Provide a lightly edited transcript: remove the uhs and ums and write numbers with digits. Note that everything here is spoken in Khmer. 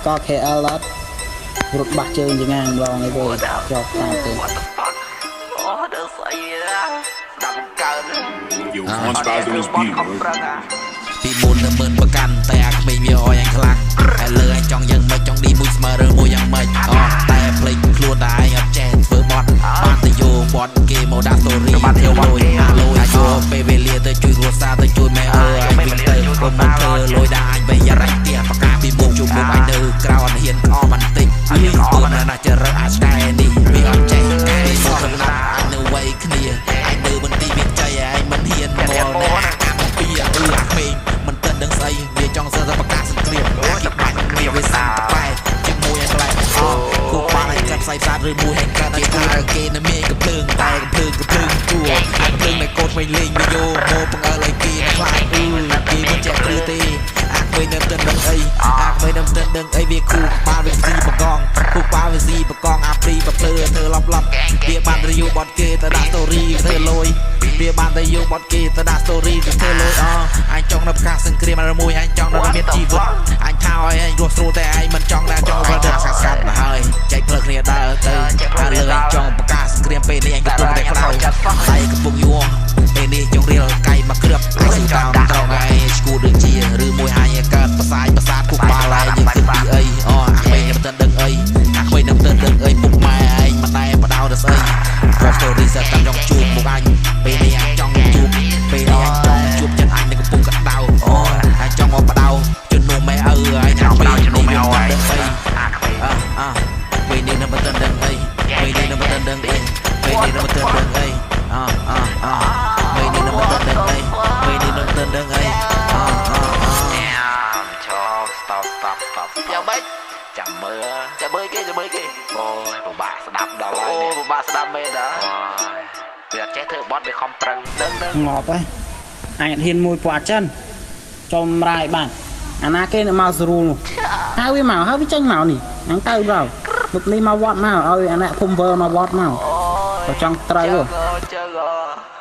ក KL អត់រត់បាសជើងចងាងម្ដងអីវើចប់តាមទៅ What the fuck? អូដល់ស្អីណាស្ដាប់កើត Yo, one spaz on this beat, ខំ bro. ប្រឹងអា ពីមុននៅមិនប្រកាន់តែអាក្មេងវាអោយអញខ្លាំងតែលើអញចង់យ៉ាងម៉េចចង់ឌីមួយស្មើឬមួយយ៉ាងម៉េចអស់តែភ្លេចខ្លួនតែឯងអត់ចេះធ្វើបត់បានទៅយកបត់គេមកដាក់ story ធ្វើលុយអាលុយអាចយកពេលវេលាទៅជួយគ្រួសារទៅជួយម៉ែអើអញវិញទៅកុំមកធ្វើលុយដាក់អញវិញយ៉ាងរ៉ាច់ផ្ទះបកាពីមុខជួបមុខអញនៅក្រៅអត់ហ៊ានក្អមបន្តិចនេះធ្វើណាស់ចរិតអាចឆ្កែនេះវាអត់ចេះកែសោះកំណាត់អញនៅវ័យគ្នាអញនៅមន្ទីរមានជ័យឯងមិនហ៊ានមកណាអាពីអឺអាក្មេងមិនទាន់ដឹងស្អីវាចង់សើទៅប្រកាសសង្គ្រាមអាគេបាច់គ្នាវាសាតបែជាមួយឯងក្លែកអគូបានឲ្យកាត់ផ្សាយផ្សារឬមួយឲ្យកាត់គេថាគេនៅមានកំភ្លើងតែកំភ្លើងកំភ្លើងជួអាកំភ្លើងនៅកូនវិញលេងវាយកមកបង្អើលឲ្យគេខ្លាចអឺគេមិនចេះគ្រឹះទេអាក្មេងនៅមិនទាន់ដឹងអីអាក្មេងនៅមិនទាន់ដឹងអីវាគូបានវាស៊ីបកងគូបានវាស៊ីបកងអាព្រីបភ្លើធ្វើឡប់ឡប់វាបានរាវបត់គេទៅដាក់ story ធ្វើលុយវាបានតែយកបត់គេទៅដាក់ story ទៅធ្វើលុយអអញចង់នៅប្រកាសសង្គ្រាមមួយអញចង់នៅមានជីវិតអញថាឲ្យអញរស់ស្រួលតែឯងមិនចង់ណាចង់ប្រដៅស្កាត់ស្កាត់មកហើយចែកផ្លូវគ្នាដើរទៅហើយលើអញចង់ប្រកាសសង្គ្រាមពេលនេះអញកំពុងតែក្តៅតែកំពុងយួរពេលនេះចង់រៀលកៃមកគ្របអញស៊ូតាមត្រង់ឯងឈួតដូចជាឬមួយអញកើតប្រសាយប្រសាទគុកបាលឯងយើងគិតពីអីអអាក្មេងមិនទាន់ដឹងអីអាក្មេងមិនទាន់ដឹងអីពុកម៉ែឯងមិនដែរបដោទៅស្អីព្រោះ story សិតតាមចង់ជួបមុខអញពេលនេះអញចង់ជួបពេលនេះអញចង់ជួបចិត្តអញនៅកំពុងក្តៅអូអញចង់មកបដៅជំនួសម៉ែឪឯង ចង់បដៅជំនួសម៉ែឪឯង ដឹងអី អាក្មេង អអពេលនេះនៅមិនទាន់ដឹងអីពេលនេះនៅមិនទាន់ដឹងអីពេលនេះនៅមិនទាន់ដឹងអីអអអពេលនេះនៅមិនទាន់ដឹងអីពេលនេះនៅមិនទាន់ដឹងអីអអអ ឈប់ stop stop stop យ៉ាងម៉េច ចាំមើល ចាំមើលគេចាំមើលគេ អូយពិបាកស្ដាប់ដល់ អូ ហើយ ពិបាកស្ដាប់មែនតា អូយវាអត់ចេះធ្វើបត់វាខំប្រឹង ដឹងដឹង ងាប់ហើយអញអត់ហ៊ានមួយពួកអាចិនចំរាយបានអាណាគេនៅមកស្រួលនោះហៅវាមកហៅវាចេញមកនេះអញទៅដល់មុខនេះមកវត្តមកឲ្យអាអ្នកភូមិវើមកវត្តមក អូ ក៏ចង់ត្រូវ ចឹងចឹង